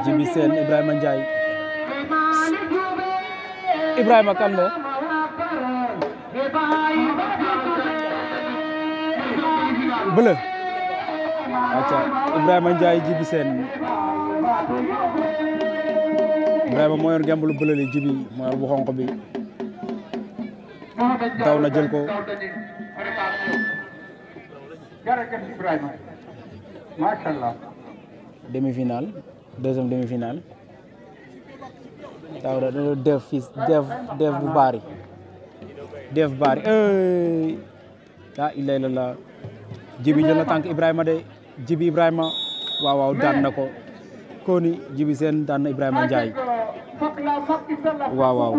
Djiby Sene Ibrahima Ndiaye Ibrahima kan la bleu acha Ibrahima Ndiaye Djiby Sene Ibrahima moo yor gembul bleu li Djiby moo yor bu xonq bi daw na jël ko demi-finale deuxième demi-finale taw da def fils def bu bari def bari la ilaha illallah Djiby jël na tànk Ibrahima de Djiby Ibrahima waaw waaw daan na ko koni Djiby Sene daan na Ibrahima Ndiaye waaw waaw